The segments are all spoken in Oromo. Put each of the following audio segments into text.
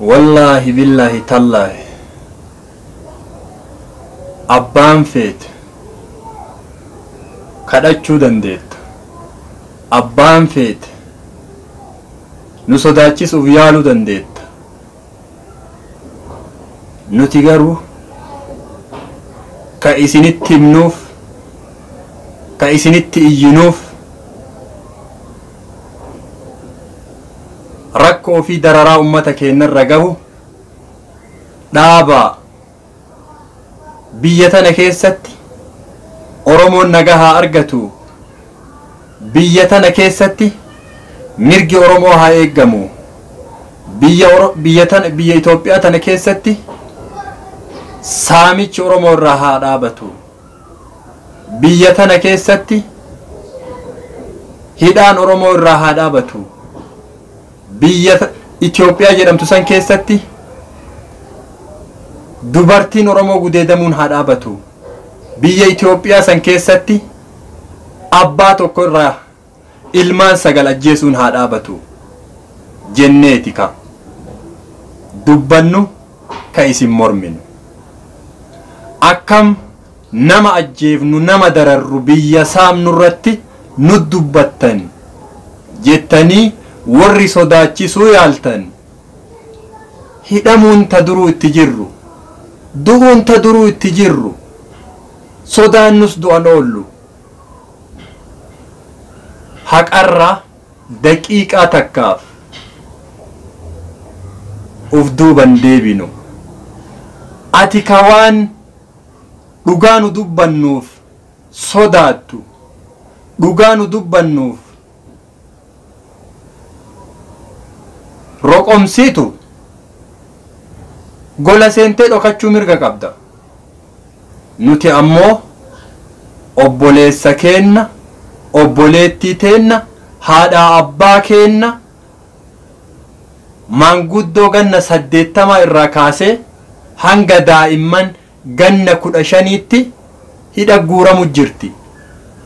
Wallaahi billaahi tallaahi, abbaan feete kadhachuu dandeetta, abbaan feete nu sodaachisuuf yaaluu dandeetta. Nuti garuu ka isinitti himnuuf, ka isinitti iyyinuuf, rakkoo fi dararaa ummata keenyarra gahu dhaabaa. Biyya tana keessatti Oromoon nagaa haa argatu, biyya tana keessatti mirgi Oromoo haa eeggamu, biyya tana, biyya Itoophiyaa tana keessatti saamichi Oromoo irraa haa dhaabatu, biyya tana keessatti hidhaan Oromoo irraa haa dhaabatu, biyya Itoophiyaa jedhamtu san keessatti dubartiin Oromoo gudeedamuun haa dhaabatu, biyya Itoophiyaa san keessatti abbaa tokko irraa ilmaan 9 ajjeesuun haa dhaabatu jenneeti ka dubbannu, ka isin morminu. Akkam nama ajjeefnu, nama dararru, biyya saamnu irratti nu dubbattan jettanii warri sodaachisuu yaaltan, hidhamuun ta duruu itti jirru, du'uun ta duruu itti jirru, sodaannus du'an oollu. Haqarra daqiiqaa takkaaf uf duuban deebinu. Ati ka waan dhugaa nu dubbannuuf sodaattu, dhugaa nu dubbannuuf roqomsiitu, gola seentee dhokachuu mirga qabda. Nuti ammoo obboleessa keenna, obboleettii teenna, haadhaa abbaa keenna, maanguddoo ganna 80 irraa kaasee hanga daa'imman ganna 15tti hidha guuramu jirti.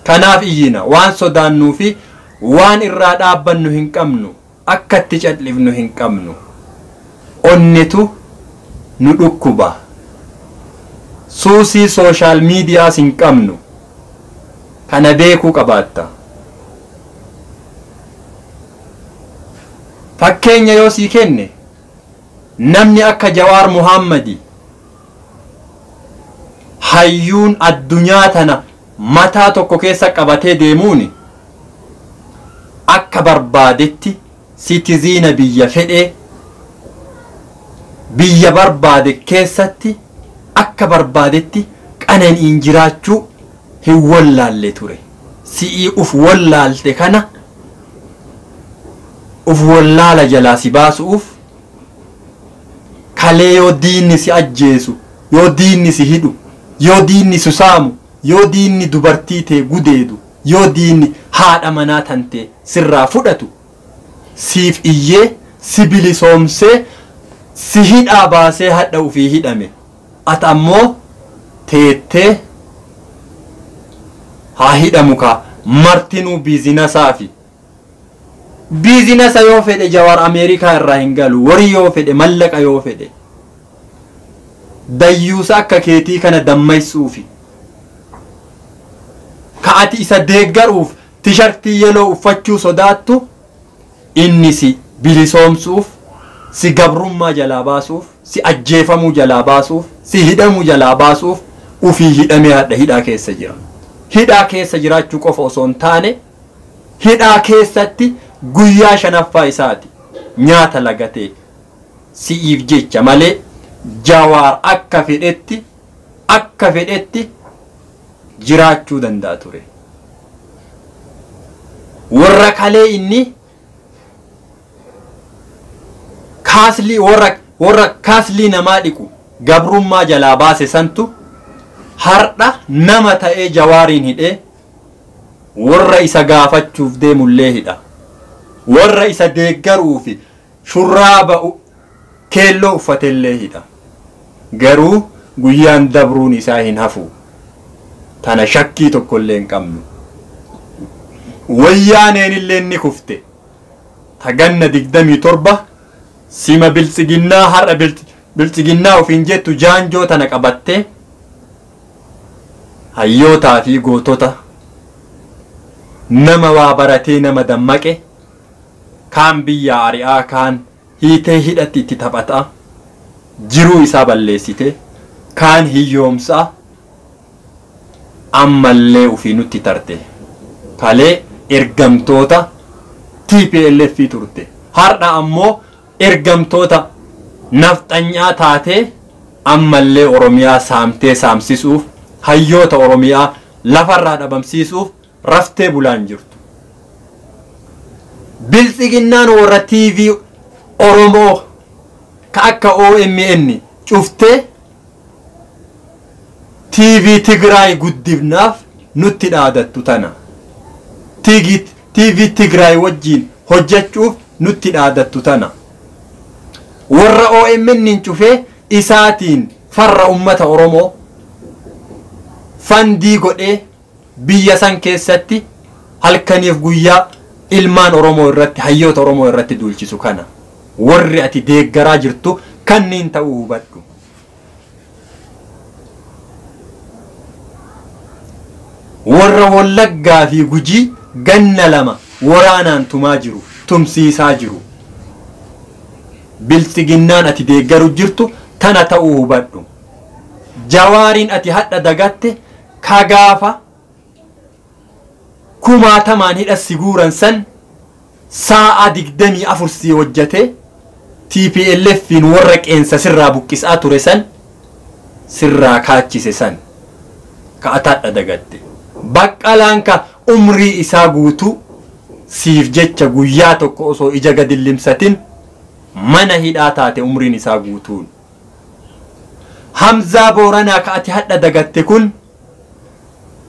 Kanaaf iyyina. Waan sodaannuu fi waan irraa dhaabbannu hin qabnu, akka itti cal'ifnu hin qabnu. Onnetu nu dhukkuba. Suusii social mediaas hin qabnu. Kana beekuu qabaatta. Fakkeenya yoo sii kenne, namni akka Jawaar Muhammadi, hayyuun addunyaa tana mataa tokko keessa qabatee deemuuni, akka barbaadetti citizen biyya fedhee, biyya barbaade keessatti akka barbaadetti qananiin jiraachuu hin wallaalle ture. Si'ii uf wallaalte kana uf wallaala jalaa si baasuuf, kalee yoo diinni si ajjeesu, yoo diinni si hidhu, yoo diinni si saamu, yoo diinni dubartii tee gudeedu, yoo diinni haadha manaa tantee sirraa fudhatu, siif iyyee si bilisoomsee si hidhaa baasee hadha ufii hidhame. Ati ammoo teettee haa hidhamu kaa, martinuu businessaa fi business. Yoo fedhe Jawaar Ameerikaa irraa hin galu. Warii yoo fedhe, mallaqa yoo fedhe, dayyuusa akka keetii kana dammaysuufi ka ati isa deeggaruuf T-shirtii yellow uffachuu sodaattu, inni si bilisoomsuuf, si gabrummaa jalaa baasuuf, si ajjeefamuu jalaa baasuuf, si hidhamuu jalaa baasuuf ufii hidhamee hadha hidhaa keessa jira. Hidhaa keessa jiraachuu qofa osoo hin taane, hidhaa keessatti guyyaa shanaffaa isaati nyaata lagatee si'iif jecha malee, Jawaar akka fedhetti, akka fedhetti jiraachuu danda'a ture. Warra kalee inni kaaslii, warra kaaslii namaa dhiqu gabrummaa jalaa baase santu har'a nama ta'ee Jawaariin hidhee, warra isa gaafachuuf deemullee hidha. Warra isa deeggaruu fi shurraaba keelloo uffatellee hidha. Garuu guyyaan dabruun isaa hin hafu. Tana shakkii tokkollee hin qabnu. Wayyaaneen illee ni kufte. Ta ganna 27. Sima biltsiginnaa har'a biltsiginnaa ofiin jettu jaanjoo tana qabattee hayyootaa fi gootota nama waa baratee nama dammaqe kaan biyya ari'aa kaan hiitee hidhatti itti taphataa jiruu isaa balleessite kaan hiyyoomsaa ammallee ofii nutti tarte. Kalee ergamtoota TPLF turte. Har'a ammoo ergamtoota nafxanyaa taatee ammallee Oromiyaa saamtee saamsisuuf hayyoota Oromiyaa lafarraa dhabamsiisuuf raftee bulaan jirtu. Biltsiginnaan warra TV Oromoo ka akka OMN cuftee TV Tigraay guddifnaaf nutti dhaadattu tana. TV Tigraay wajjiin hojjechuuf nutti dhaadattu tana. Warra OMN cufee isaatiin farra ummata Oromoo fandii godhee biyya san keessatti halkaniif guyyaa ilmaan Oromoo irratti hayyoota Oromoo irratti duulchisu kana. Warri ati deeggaraa jirtu kanneen ta'uu hubadhu. Warra Wallaggaa fi Gujii ganna lama waraanaan tumaa jiru, tumsiisaa jiru. Biltsiginnaan ati deeggaru jirtu tana ta'uu hubadhu. Jawaariin ati hadha dagatte ka gaafa kumaatamaan hidha si guuran san sa'a 24 si hojjate TPLFin warra qeensa sirraa buqqisaa ture san sirraa kaachise san ka ati hadha dagatte. Baqqalaan ka umrii isaa guutuu siif jecha guyyaa tokko osoo ija gadi limsatin mana hidhaa taate umriin isaa guutuun. Hamzaa Booranaa ka ati hadha dagatte kun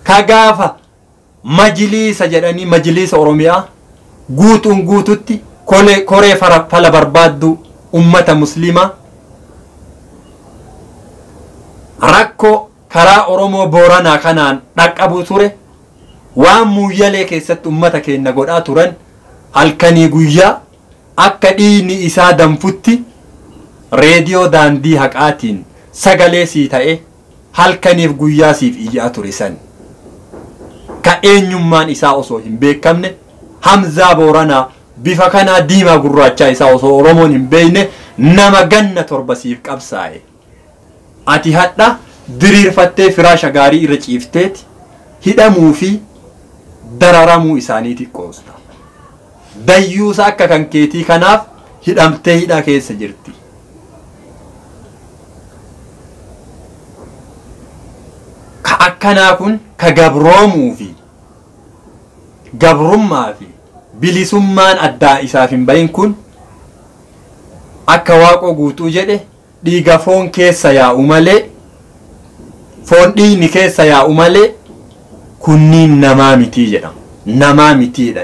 ka gaafa majiliisa jedhanii majiliisa Oromiyaa guutuun guututti koree fala barbaaddu ummata muslimaa rakkoo karaa Oromoo Booranaa kanaan dhaqqabu ture waan muuyyalee keessatti ummata keenya godhaa turan halkanii guyyaa akka dhiigni isaa danfutti reediyoo daandii haqaatiin sagalee sii ta'e halkaniif guyyaa siif iyyaa ture san. Ka eenyummaan isaa osoo hin beekamne Hamzaa Booranaa bifa kanaa diimaa gurraachaa isaa osoo Oromoon hin beekne nama ganna 7 siif qabsaa'e. Ati hadha diriirfattee firaasha gaarii irra ciifteeti hidhamuu fi dararamuu isaaniiti qoosta. Dayyuusa akka kan keetii kanaaf hidhamtee hidhaa keessa jirti. Ka akkanaa kun ka gabroomuu fi gabrummaa fi bilisummaan addaa isaaf hin bahin kun akka Waaqoo guutuu jedhe dhiiga foon keessa yaa'u malee foon dhiigni keessa yaa'u malee kunniin namaa mitii jedhama. Namaa mitiidha.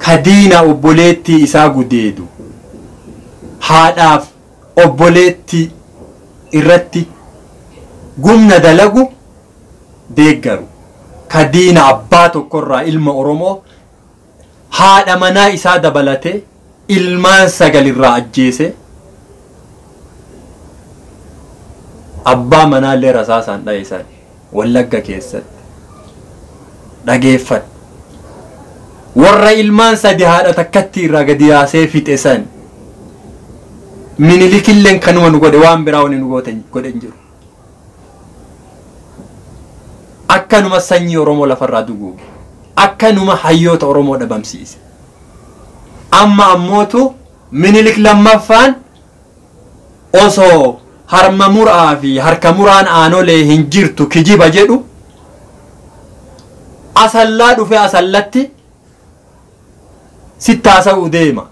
Ka diina obboleettii isaa gudeedu haadhaaf obboleettii irratti gumna dalagu deeggaru. Ka diina abbaa tokkorraa ilma Oromoo haadha manaa isaa dabalatee ilmaan 9 irraa ajjeese abbaa manaallee rasaasaan dha'e isaan Wallagga keessatti dhageeffadhu. Warra ilmaan 3 haadha takkatti irraa gadi yaasee fixe san Minilikilleen kanuma nu godhe waan biraa wani nu godhe hin jiru. Akkanuma sanyii Oromoo lafarraa duguuge. Akkanuma hayyoota Oromoo dhabamsiise. Amma ammootu Minilik lammaffaan osoo harma muraa fi harka muraan aanolee hin jirtu kijiba jedhu asallaa dhufe asallatti sittaasa'uu deema.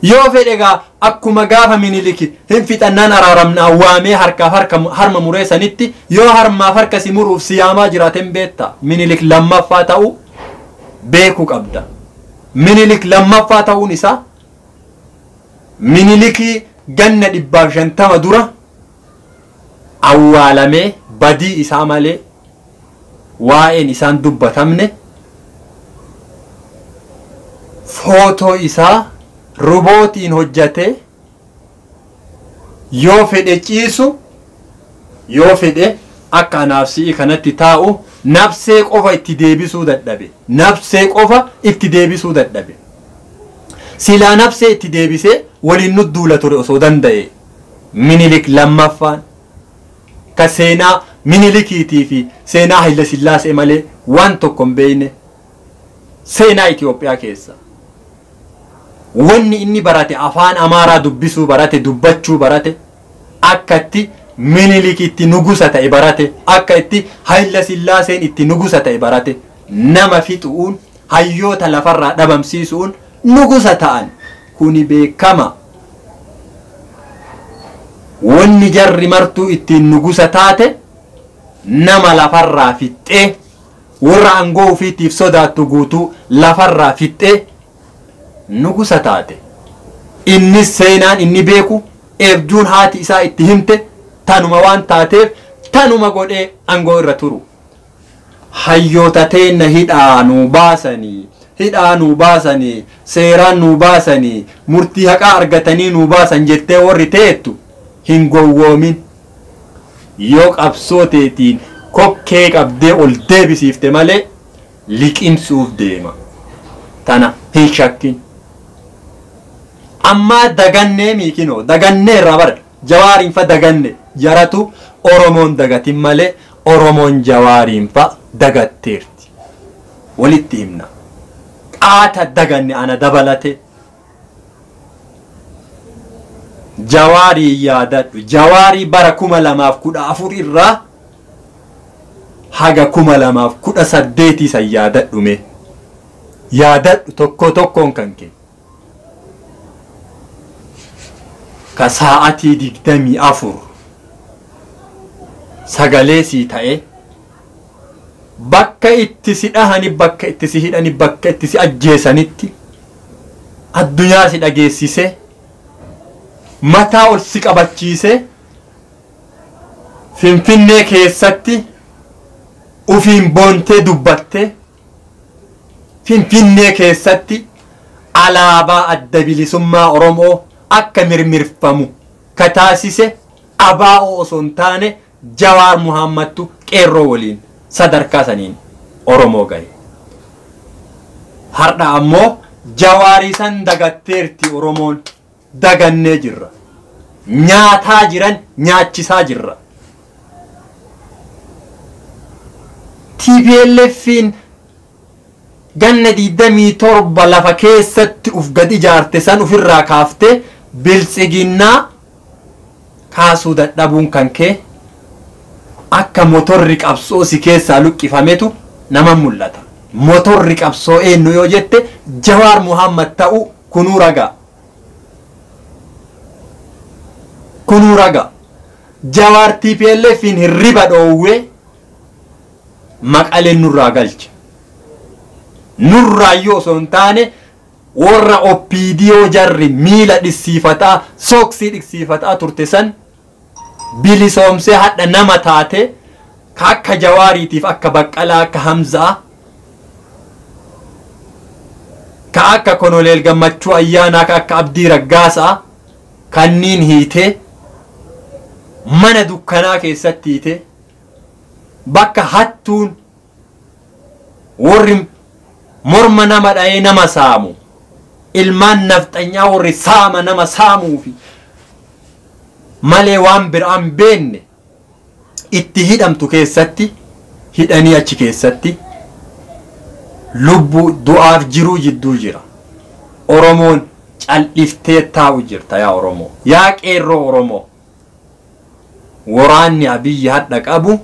Yoo fedhe egaa akkuma gaafa Miniliki hin fixannaan araaramnaa waamee harkaaf harka harma muree sanitti yoo harmaaf harka si muruuf si yaamaa jiraateen beekta. Minilik lammaffaa ta'uu beekuu qabda. Minilik lammaffaa ta'uun isaa Minilikii ganna 150 dura awwaalamee badii isaa malee waa'een isaan dubbatamne Footoo isaa rubootiin hojjate, yoo fedhe ciisu, yoo fedhe akka anaaf si'i kanatti taa'u, nafsee qofa itti deebisuu dadhabe. Nafsee qofa itti deebisuu dadhabe. Silaa nafsee itti deebisee waliin nudduula ture osoo danda'e. Minilik lammaffaan ka seenaa Minilikiitii fi seenaa Hayila Sillaasee malee waan tokko hin beekne seenaa Itoophiyaa keessa. Wanni inni barate afaan Amaaraa dubbisuu barate, dubbachuu barate, akka itti Minilik itti nugusa ta'e barate, akka itti Hayila Sillaaseen itti nugusa ta'e barate, nama fixuun, hayyoota lafarraa dhabamsiisuun nugusa ta'an kuni beekama. Wanni jarri martuu ittiin nugusa taate nama lafarraa fixxee, warra aangoo ofiitiif sodaattu guutuu lafarraa fixxee nugusa taate. Innis seenaan inni beeku, eebjuun haati isaa itti himte tanuma waan taateef tanuma godhee aangoo irra turu. Hayyoota teenna hidhaa nuu baasanii, hidhaa nuu baasanii, seeraan nuu baasanii, murtii haqaa argatanii nuu baasan jettee warri teettu hin gowwoomin. Yoo qabsoo teetiin kokkee qabdee ol deebisiifte malee liqimsuuf deema. Tana hin shakkin. Ammaa dagannee miikinoo dagannee irraa bara Jawaariin fa daganne, jaratu Oromoon dagatin malee Oromoon Jawaariin fa dagatteerti. Walitti himna. Qaata daganne ana dabalate. Jawaarii yaadadhu. Jawaarii bara 2014 irraa haga 2018 san yaadadhu mee. Yaadadhu tokko tokkoon kan kee. Ka sa'atii 24 sagalee sii ta'e, bakka itti si dhahani, bakka itti si hidhani, bakka itti si ajjeesanitti addunyaa si dhageessise, mataa ol si qabachiise, Finfinnee keessatti ufiin boontee dubbatte, Finfinnee keessatti alaabaa Adda Bilisummaa Oromoo akka mirmirfamu ka taasise ABO osoo hin taane Jawaar Muhaammadtu qeerroo waliin sadarkaa saniin Oromoo gahe. Har'a ammoo Jawaarii san dagatteerti Oromoon, dagannee jirra. Nyaataa jiran nyaachisaa jirra. TPLF'n ganna 27 lafa keessatti uf gad ijaarte san ofirraa kaaftee biltsiginnaa kaasuu dadhabuun kan kee akka motorri qabsoo si keessaa luqqifametu nama mul'ata. Motorri qabsoo eenyu yoo jette Jawaar Muhammad ta'uu kunuu ragaa. Kunuu ragaa. Jawaar TPLF'n hirriba dhoowwee Maqaleen nurraa galche. Nurraayyuu osoo hin taane warra OPDO jarri miila dhissiifataa, sooksii dhissiifataa turte san bilisoomsee hadha nama taate ka akka Jawaariitiif, akka Baqqalaa, akka Hamzaa, ka akka Konoleel Gammachuu Ayyaanaa, ka akka Abdii Raggaasaa kanniin hiitee mana dukkanaa keessatti hiitee bakka hattuun warri morma nama dha'ee nama saamu, ilmaan nafxanyaa warri saama nama saamuufi malee waan biraan beenne itti hidhamtu keessatti hidhanii achi keessatti lubbuu du'aaf jiruu jidduu jira. Oromoon cal'iftee taa'u jirta yaa Oromoo. Yaa qeerroo Oromoo. Waraanni Abiyyi hadha qabu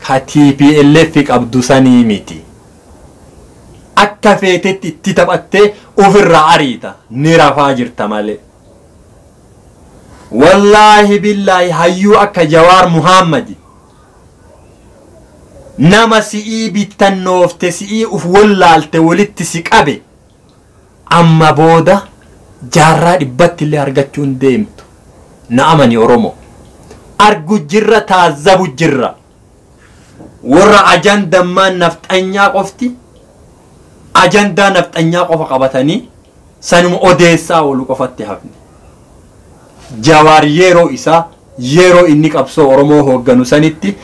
ka TPLF qabdu sanii miti. Akka feetetti itti taphattee ofirraa ariita, ni rafaa jirta malee. Wallaahi billaahi hayyuu akka Jawaar Muhammadi nama si'ii bittannoofte, si'ii uf wallaalte walitti si qabe amma booda jaarraa dhibbatti illee argachuu hin deemtu. Na amani Oromoo. Argu jirra, taazzabu jirra. Warra ajandammaan nafxanyaa qofti Ajandaa nafxanyaa qofa qabatanii sanuma odeessaa oolu qofatti hafne. Jawaar yeroo isaa yeroo inni qabsoo Oromoo hoogganu sanitti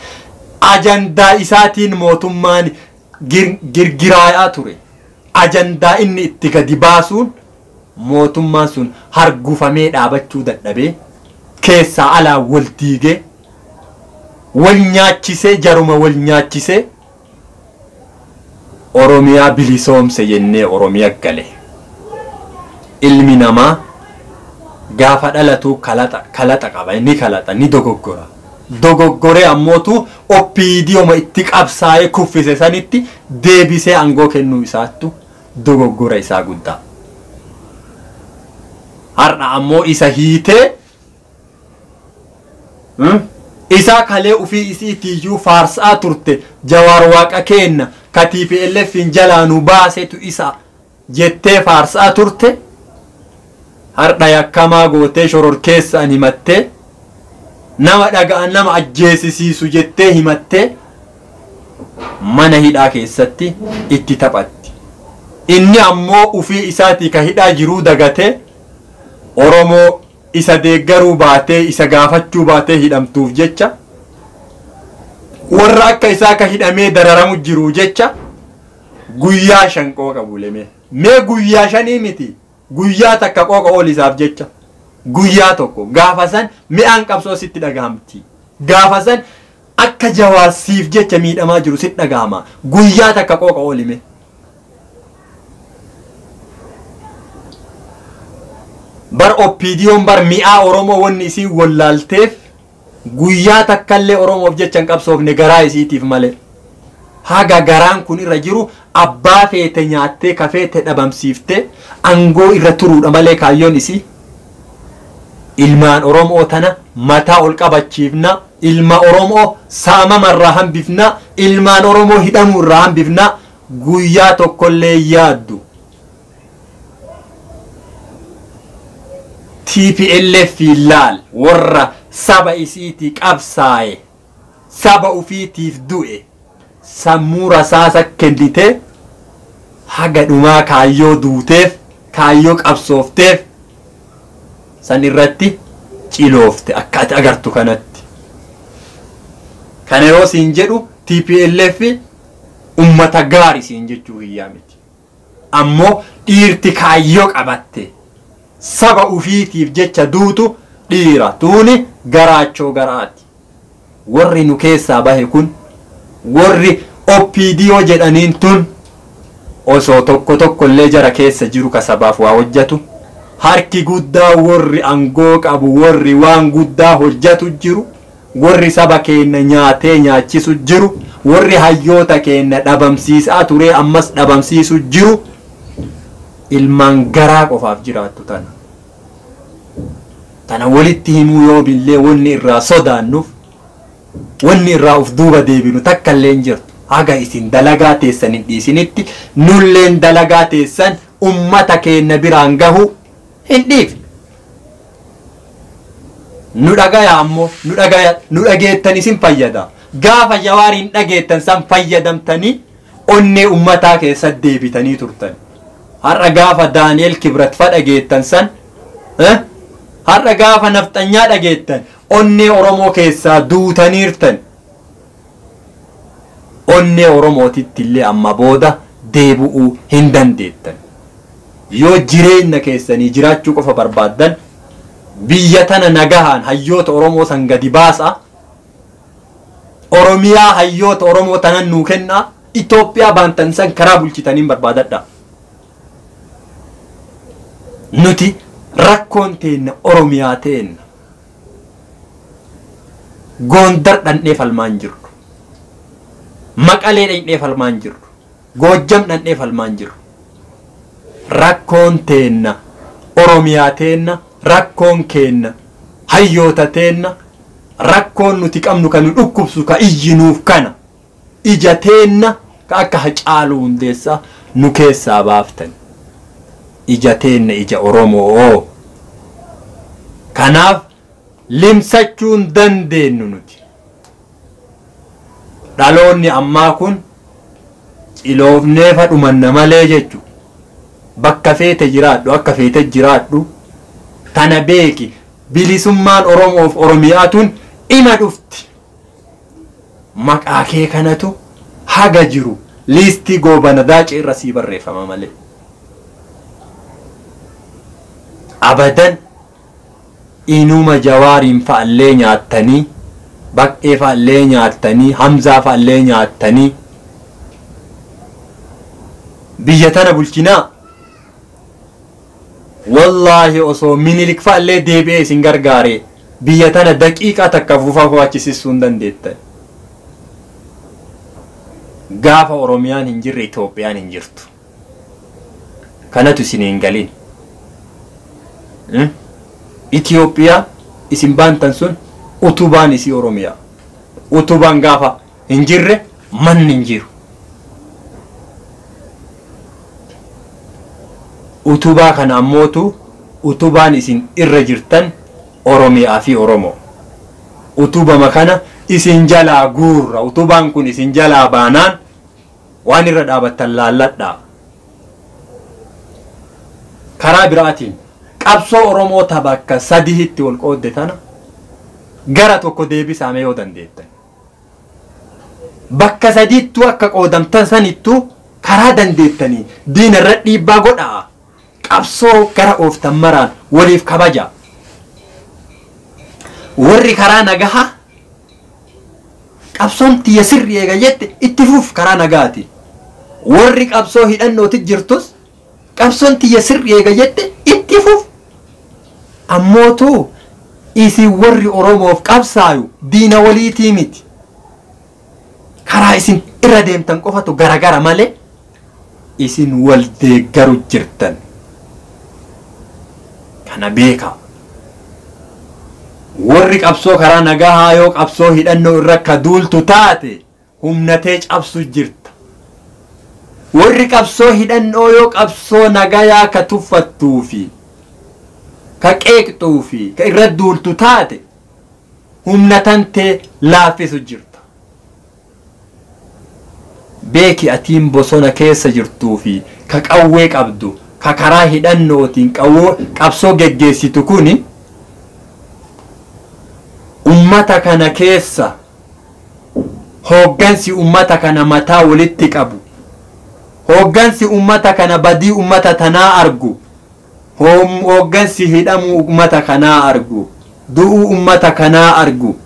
ajandaa isaatiin mootummaan girgiraayaa ture. Ajandaa inni itti gadi baasuun mootummaan sun hargufamee dhaabachuu dadhabee keessaa alaa wal diigee wal nyaachisee jaruma wal nyaachisee Oromiyaa bilisoomse jennee Oromiyaa gale. Ilmi namaa gaafa dhalatu kalaxa qaba, ni kalaxa, ni dogoggora. Dogoggoree ammootu OPDOma itti qabsaa'ee kuffise sanitti deebisee aangoo kennuu isaattu dogoggora isaa guddaa. Har'a ammoo isa hiitee isaa kalee ufii isiitiiyyuu faarsaa turte Jawaar waaqa keenna ka TPLFin jalaa nu baasetu isa jettee faarsaa turte har'a yakkamaa gootee shororkeessaan himattee nama dhaga'an nama ajjeesisiisu jettee himattee mana hidhaa keessatti itti taphatti. Inni ammoo ufii isaatii ka hidhaa jiruu dagatee Oromoo isa deeggaruu baatee isa gaafachuu baatee hidhamtuuf jecha warra akka isaa ka hidhamee dararamu jiruu jecha guyyaa 5 qooqa buleme. Mee guyyaa 5 miti guyyaa takka qooqa oolisaaf jecha guyyaa tokko gaafa san mi'aan qabsoo sitti dhagahamti. Gaafa san akka Jawaar siif jecha miidhamaa jiru sitti dhagahama. Guyyaa takka qooqa oolime. Bar OPDOn bar mi'aa Oromoo wanni isii wallaalteef guyyaa takkallee Oromoof jecha hin qabsoofne garaa isiitiif malee. Haga garaan kun irra jiru abbaa feete nyaattee kafeete dhabamsiiftee aangoo irra turuudha malee kaayyoon isii. Ilmaan Oromoo tana mataa ol qabachiifna, ilma Oromoo saamamarraa hambifna, ilmaan Oromoo hidhamuurraa hambifna, guyyaa tokkollee yaaddu. TPLF laal warra saba isiitii qabsaa'e saba ufiitiif du'e sammuu rasaasa kennite haga dhumaa kaayyoo duuteef kaayyoo qabsoofteef san irratti ciloofte akka ati agartu kanatti. Kana yoo siin jedhu TPLF ummata gaarii siin jechuu hiyyaa miti. Ammoo dhiirti kaayyoo qabatte saba ufiitiif jecha duutu dhiira tuuni garaachoo garaati. Warri nu keessaa bahe kun warri OPDO jedhaniin tun osoo tokko tokkollee jara keessa jiru ka sabaaf waa hojjetu harki guddaa warri aangoo qabu warri waan guddaa hojjetu jiru warri saba keenya nyaatee nyaachisu jiru warri hayyoota keenya dhabamsiisaa turee ammas dhabamsiisu jiru ilmaan garaa qofaaf jiraattu tana. Tana walitti himuu yoo billee wanni irraa sodaannuuf wanni irraa of duuba deebinu takkallee hin jirtu. Haga isin dalagaa teessan hin dhiisinitti nulleen dalagaa teessan ummata keenya biraan gahu hin dhiifne. Nu dhagaya ammoo nu dhagaya nu dhageettan isin fayyada. Gaafa Jawaariin dhageettan san fayyadamtanii onnee ummataa keessatti deebitanii turtan. Har'a gaafa Daani'el Kibrat fa dhageettan san har'a gaafa nafxanyaa dhageettan onnee Oromoo keessaa duutaniirtan. Onnee Oromootitti illee amma booda deebi'uu hin dandeettan. Yoo jireenya keessanii jiraachuu qofa barbaaddan biyya tana nagahaan hayyoota Oromoo san gadi baasa. Oromiyaa hayyoota Oromoo tanan nuu kennaa. Itoophiyaa baantan san karaa bulchitaniin barbaadadha. Nuti rakkoon teenna Oromiyaa teenna. Gondar dhandhee falmaan jirru. Maqalee dhandhee falmaan jirru. Goojjam dhandhee falmaan jirru. Rakkoon teenna Oromiyaa teenna, rakkoon keenna hayyoota teenna, rakkoon nuti qabnu kan nu dhukkubsu ka iyyinuuf kana ija teenna ka akka Hacaaluu Hundeessaa nu keessaa baaftan. Ija teenna ija Oromoo. Kanaaf limsachuu hin dandeenyu nuti. Dhaloonni ammaa kun Ciloofnee fadhumanna malee jechu. Bakka feete jiraadhu, akka feete jiraadhu. Tana beeki, bilisummaan Oromoof Oromiyaa tun ima dhufti. Maqaa kee kanatu haga jiru liistii Goobana Daacee irra sii barreeffama malee. Abadan inuma Jawaariin fa'allee nyaattanii, Baqqee fa'allee nyaattanii, Hamzaa fa'allee nyaattanii biyya tana bulchinaa. Wallaahi osoo Minilik fa'allee deebi'ee isin gargaaree biyya tana daqiiqaa takka fuufaa waachisisuu hin dandeettan. Gaafa Oromiyaan hin jirre Itoophiyaan hin jirtu. Kanatu isin hin galin. Itoophiyaa isin baantan sun utubaan isii Oromiyaa. Utubaan gaafa hin jirre manni hin jiru. Utubaa kana ammootu utubaan isin irra jirtan Oromiyaa fi Oromoo. Utubama kana isin jalaa guurra. Utubaan kun isin jalaa baanaan waan irra dhaabattan laalladhaa. Karaa biraatiin qabsoo Oromoo ta bakka sadiitti wal qoodde tana gara tokko deebisaame yoo dandeettan. Bakka sadiittuu akka qoodamtan sanittuu karaa dandeettanii diina irra dhiibbaa godhaa. Qabsoo gara ooftan maraan waliif kabaja. Warri karaa nagahaa qabsoon tiyya sirrii eega jette itti fuuf karaa nagaati. Warri qabsoo hidhannooti jirtus qabsoon tiyya sirrii eega jette itti fuuf. Ammootu isin warri Oromoof qabsaayu diina waliitii miti. Karaa isin irra deemtan qofatu garagara malee isin wal deeggaru jirtan. Kana beekaa. Warri qabsoo karaa nagahaa yoo qabsoo hidhannoo irra akka duultu taate humnatee cabsu jirta. Warri qabsoo hidhannoo yoo qabsoo nagayaa ka tuffattuu fi ka qeeqxuu fi ka irra duultu taate humna tantee laaffisu jirta. Beeki atiin bosona keessa jirtuu fi ka qawwee qabdu ka karaa hidhannootiin qabsoo geggeessitu kuni ummata kana keessa hooggansi ummata kana mataa walitti qabu, hooggansi ummata kana badii ummata tanaa argu, hooggansi hidhamuu ummata kanaa argu, du'uu ummata kanaa argu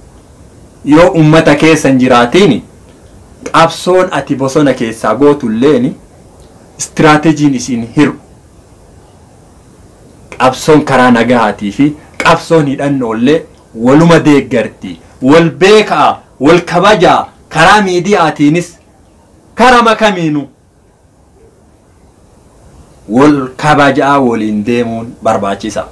yoo ummata keessa hin jiraatiin qabsoon ati bosona keessaa gootulleen istiraatejiin isin hiru. Qabsoon karaa nagahaatii fi qabsoon hidhannoollee waluma deeggarti, wal beekaa, wal kabajaa, karaa miidiyaatiinis karaa makamiinu wal kabajaa waliin deemuun barbaachisa.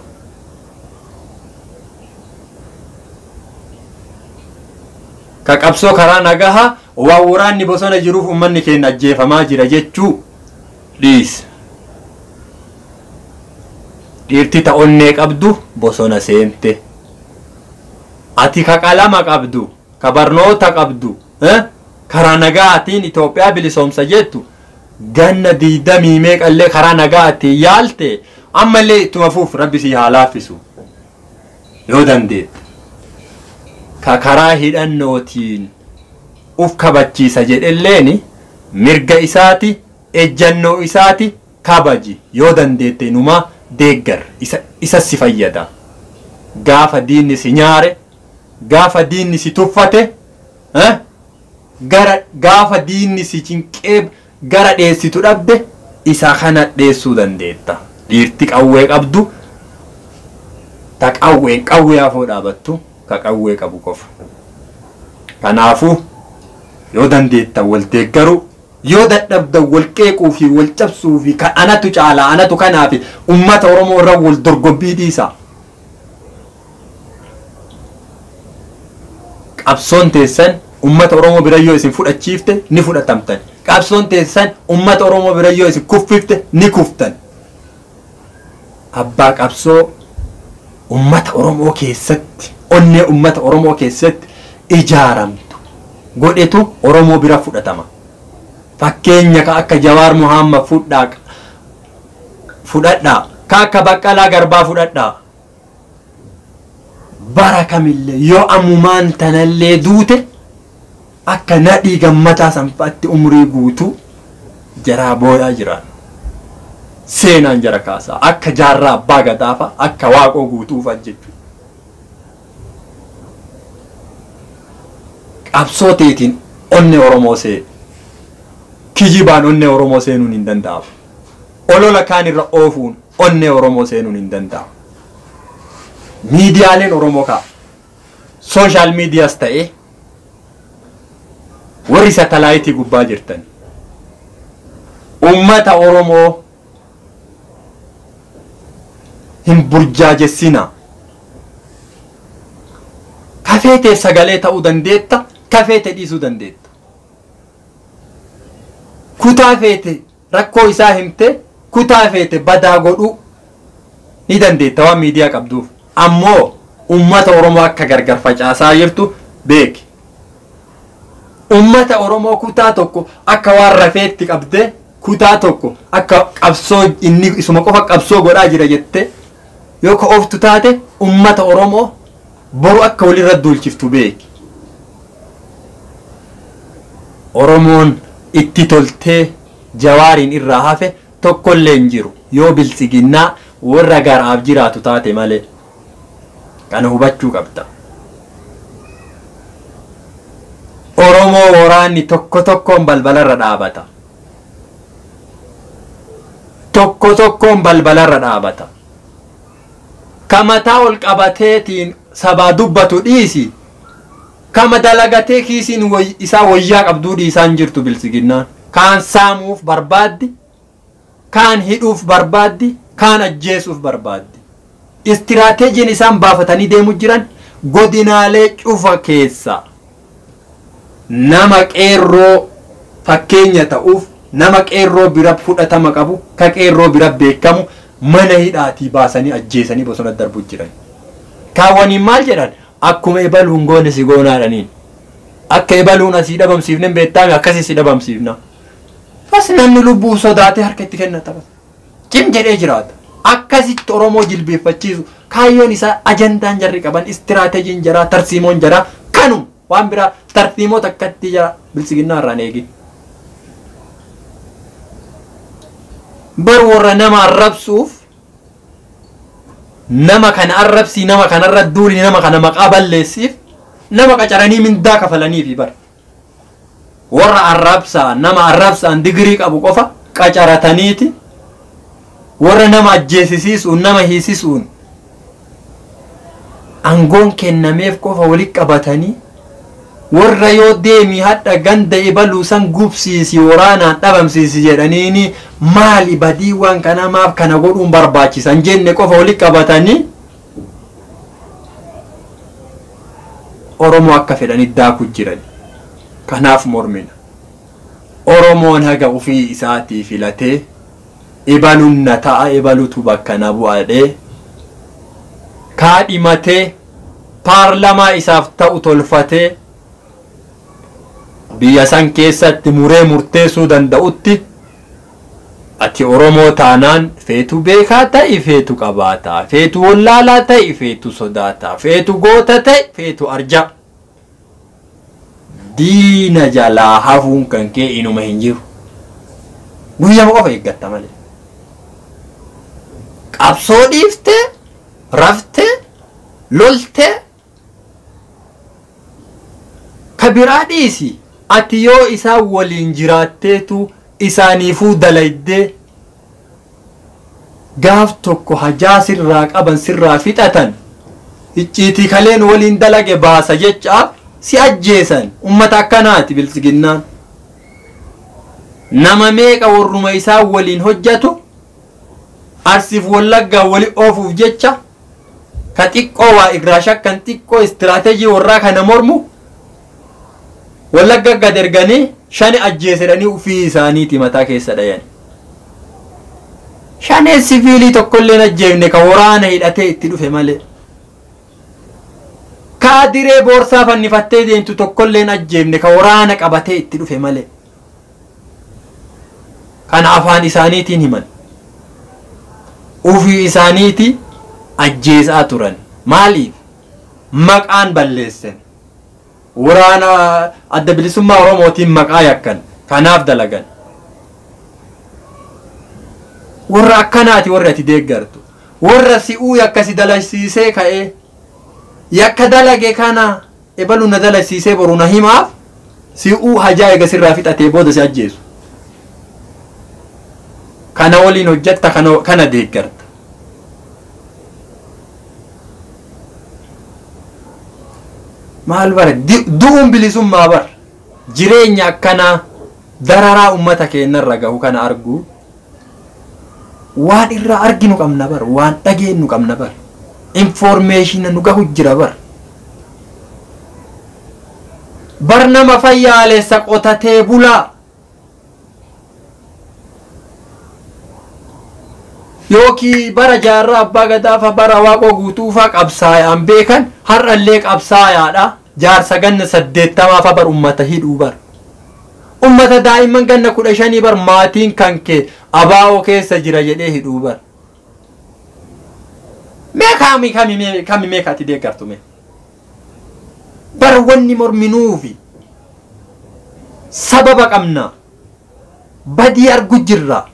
Ka qabsoo karaa nagahaa waan waraanni bosona jiruuf ummanni keenya ajjeefamaa jira jechuu dhiis. Dhiirti ta onnee qabdu bosona seente. Ati ka qalama qabdu, ka barnoota qabdu, karaa nagaatiin Itoophiyaa bilisoomsa jettu ganna 20 meeqallee karaa nagaatiin yaalte ammallee ittuma fuuf rabbi si haa laaffisu yoo dandeette. Ka karaa hidhannootiin uf kabachiisa jedhelleen mirga isaati, ejjannoo isaati kabaji yoo dandeette inuma deeggar isa si fayyada. Gaafa diinni si nyaare, gaafa diinni si tuffate, gara gaafa diinni si cinqee gara dheessitu dhabde isa kana dheessuu dandeetta. Dhiirti qawwee qabdu ta qawween qawwee afoo dhaabattu ka qawwee qabu qofa. Kanaafuu yoo dandeettan wal deeggaruu, yoo dadhabdan wal qeequu fi wal cabsuu fi kan anatu caalaa anatu kanaa fi ummata Oromoo irra wal dorgombii dhiisa. Qabsoon teessan ummata Oromoo bira yoo isin fudhachiifte ni fudhatamtan. Qabsoon teessan ummata Oromoo bira yoo isin kuffifte ni kuftan. Abbaa qabsoo ummata Oromoo keessatti, onnee ummata Oromoo keessatti ijaaramtu godhetu Oromoo bira fudhatama. Fakkeenya ka akka Jawaar Muhammad fudhadhaa. Ka akka Baqqalaa Garbaa fudhadhaa. Bara kamillee yoo ammumaan tanallee duute akka nadhii gammataa sanfaatti umrii guutuu jaraa booyaa jiran. Seenaan jara kaasaa akka jaarraa abbaa gadaafa akka waaqoo guutuufa jechuudha. Qabsoo teetiin onnee Oromoo seene. Kijibaan onnee Oromoo seenuun hin danda'amu. Olola kaan irra oofuun onnee Oromoo seenuun hin danda'amu. Miidiyaaleen Oromoo ka'a. Sooshaal miidiyaas ta'ee warri satalaayitii gubbaa jirtan. Uummata Oromoo hin burjaajessinaa. Kafeeteef sagalee ta'uu dandeetta, kafeete dhiisuu dandeetta. Kutaa feete rakkoo isaa himte, kutaa feete badaa godhuu ni dandeetta waan miidiyaa qabduuf. Ammoo uummata Oromoo akka gargar facaasaa jirtu beeki. Uummata Oromoo kutaa tokko akka waan rafeetti qabdee kutaa tokko akka qabsoo inni isuma qofa qabsoo godhaa jira jettee yoo ka ooftu taate uummata Oromoo boru akka walirra duulchiftu beeki. Oromoon itti toltee Jawaariin irraa hafe tokkollee hin jiru yoo biltsiginnaa warra garaaf jiraatu taate malee. Kana hubachuu qabda. Oromoo waraanni tokko tokkoon balbalarra dhaabata. Tokko tokkoon balbalarra dhaabata. Ka mataa ol qabateetiin sabaa dubbatu dhiisi. Kama dalagatee kiisiin isaa wayyaa qabduu dhiisaan jirtu biltsiginnaan. Kaan saamuuf barbaaddi, kaan hidhuuf barbaaddi, kaan ajjeesuuf barbaaddi. Istiraateejiin isaan baafatanii deemu jiran godinaalee cufa keessa nama qeerroo fakkeenya ta'uuf nama qeerroo bira fudhatama qabu ka qeerroo bira beekamu mana hidhaatii baasanii ajjeesanii bosona darbuu jiran. Kaawwaniin maal jedhan? Akkuma ebaluun goone si goonaadhaniin. Akka ebaluun asii dhabamsiifne hin beektaame akkasii si dhabamsiifna. Bas namni lubbuu sodaatee harka itti kennata. Cim jedhee jiraata. Akkasitti Oromoo jilbeeffachiisu kaayyoon isaa ajandaan jarri qaban istiraateejiin jaraa tarsiimoon jaraa kanuma waan biraa tarsiimoo takkatti jara biltsiginnaa irraan eegi. Bar warra nama arrabsuuf nama kana arrabsii nama kanarra duuli nama kana maqaa balleessiif nama qacaranii mindaa kafalaniifi bar. Warra arrabsaa nama arrabsaan digirii qabu qofa qacarataniiti warra nama ajjeesisiisuun nama hiisisuun aangoon kennameef qofa walitti qabatanii warra yoo deemi hadha ganda ebaluu san gubsiisi waraanaan dhabamsiisi jedhaniini maali badii waan kana maaf kana godhuun barbaachisan jenne qofa walitti qabatanii Oromoo akka fedhanii daakuu jiran. Kanaaf mormina. Oromoon haga ofii isaatii filatee ebaluun na ta'a ebalutu bakka na bu'adhee kaadhimatee paarlamaa isaaf ta'u tolfatee biyya san keessatti muree murteessuu danda'utti ati Oromoo taanaan feetu beekaa ta'i feetu qabaataa feetu wallaalaa ta'i feetu sodaataa feetu goota ta'i feetu arja. Diina jalaa hafuun kan kee inuma hin jiru. Guyyama qofa eeggatta malee. Qabsoo dhiiftee, raftee, loltee ka biraa dhiisi. Ati yoo isaan waliin jiraatteetu isaaniifuu dalaydee gaaf tokko hajaa sirraa qaban sirraa fixatan icciitii kaleen waliin dalage baasa jechaaf si ajjeesan. Ummata akkanaati biltsiginnaan. Nama meeqa warruma isaan waliin hojjatu Arsiif Wallaggaa wali oofuuf jecha ka xiqqoo waa irraa shakkan xiqqoo istiraateejii warraa kana mormu Wallagga gad erganii shani ajjeesedhanii ufii isaaniiti mataa keessa dhayan. Shanee siviilii tokkollee hin ajjeefne ka waraana hidhatee itti dhufe malee. Kaadiree boorsaa fannifattee deemtu tokkollee hin ajjeefne ka waraana qabatee itti dhufe malee. Kana afaan isaaniitiin himan. Ufii isaaniiti ajjeesaa turan. Maaliif? Maqaan balleessan. Waraana adda bilisummaa Oromootiin maqaa yakkan. Kanaaf dalagan. Warra akkanaati warri ati deeggartu. Warra si'uu yakka si dalagsiisee ka'ee yakka dalage kana ebalu na dalagsiisee boru na himaaf si'uu hajaa eega sirraa fixatee booda si ajjeesu. Kana waliin hojjetta, kana deeggarta. Maal bara du'uun bilisummaa bar jireenya akkanaa dararaa ummata keenyarra gahu kana arguu waan irraa arginu qabna bar, waan dhageenyu qabna bar, informeeshina nu gahu jira bar. Bar nama fayyaalessa qotatee bulaa yookiin bara jaarraa abbaa gadaafa bara waaqoo guutuufaa qabsaayaan beekan har'allee qabsaayaadha. Jaarsa ganna 80 bar ummata hidhuu bar. Ummata daa'imman ganna 15 bar maatiin kan kee abaa'oo keessa jira jedhee hidhuu bar. Mee kami mee ati deeggartu mee? Bar wanni morminuufi sababa qabna. Badii argu jirra.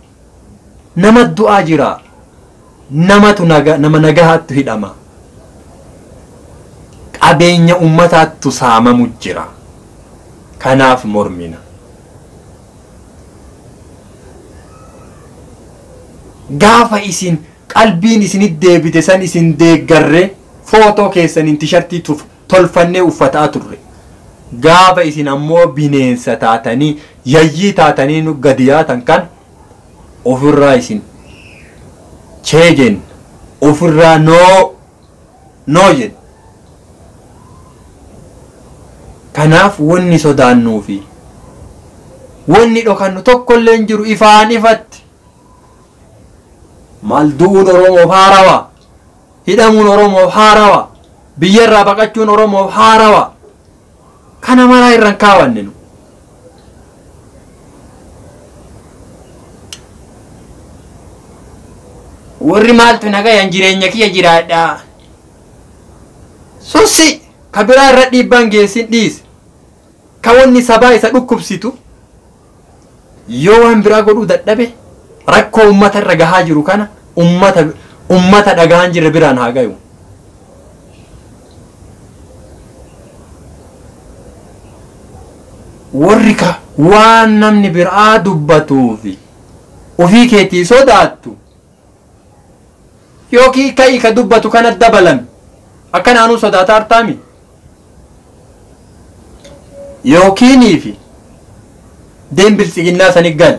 Nama du'aa jira. Namatu nama nagahaattu hidhama. Qabeenya ummataattu saamamu jira. Kanaaf mormina. Gaafa isin qalbiin isinit deebite san isin deeggarre footoo keessaniin tishartii tolfannee uffataa turre. Gaafa isin ammoo bineensa taatanii yayyii taatanii nu gadi yaatan kan ofirraa isin cheejen ofirraa noo jedhe. Kanaaf wanni sodaannuufi wanni dhokannu tokkollee hin jiru ifaan ifatti. Maal du'uun Oromoof haarawaa, hidhamuun Oromoof haarawaa, biyyarraa baqachuun Oromoof haarawaa. Kana maraa irraan kaawanne nu. Warri maaltu nagayaan jireenya kiyya jiraadhaa. Susi ka biraa irra dhiibbaan geessin dhiise. Ka wanni sabaa isa dhukkubsitu yoo waan biraa godhuu dadhabe rakkoo ummata irra gahaa jiru kana ummata dhagahaan jirre biraan haa gayu. Warri ka waan namni biraa dubbatuufi ofii keetii sodaattu yookiin ka'ii ka dubbatu kana dabalame akka naannoo sodaataa artaami yookiiniifi deem biltsiginnaa sani gal.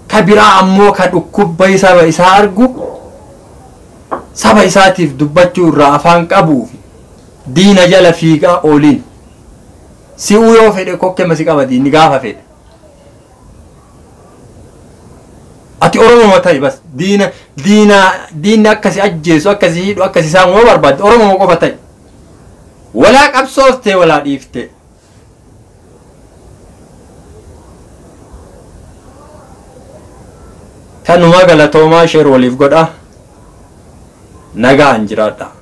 Ka biraa ammoo ka dhukkubba saba isaa argu saba isaatiif dubbachuu irraa afaan qabuufi diina jala fiigaa ooliin si'uu yoo fedhe kokkema si qaba diinni gaafa fedhe. Ati Oromoo ta'i bas diinni akkasi ajjeesu akkasi hidhu akkasi saamu yoo barbaadde Oromoo qofa ta'i. Walaa qabsooftee walaa dhiiftee. Kanuma galatoomaa sheer waliif godha. Nagaan jiraadha.